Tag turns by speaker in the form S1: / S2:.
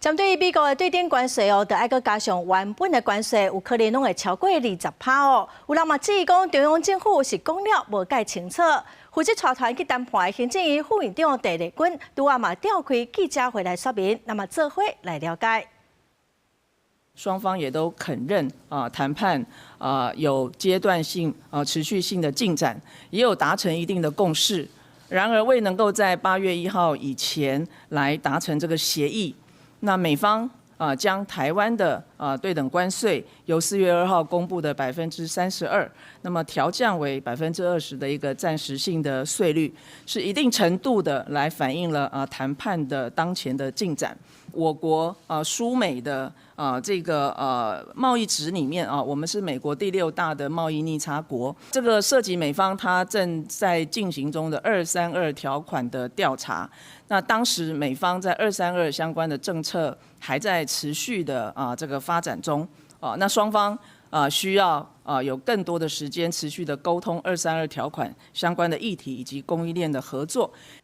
S1: 針對美國的對等關稅哦，著愛閣加上原本的關稅，有可能攏會超過20%哦。有人嘛質疑講，中央政府是講了無蓋清楚。負責帶團去談判的行政院副院長鄭麗君，拄仔嘛召開記者會來說明，那麼做伙來了解。
S2: 雙方也都肯認啊，談判啊有階段性啊持續性的進展，也有達成一定的共識。然而未能夠在8月1號以前來達成這個協議。那美方啊將台灣的啊對等關稅由4月2號公布的32%，那麼調降為20%的一個暫時性的稅率，是一定程度的來反映了啊談判的當前的進展。我國啊輸美的啊這個貿易值裡面啊，我們是美國第六大的貿易逆差國。這個涉及美方他正在進行中的二三二條款的調查。那當時美方在二三二相關的政策還在持續的啊這個發展中啊，那雙方啊需要啊有更多的時間持續的溝通二三二條款相關的議題以及供應鏈的合作。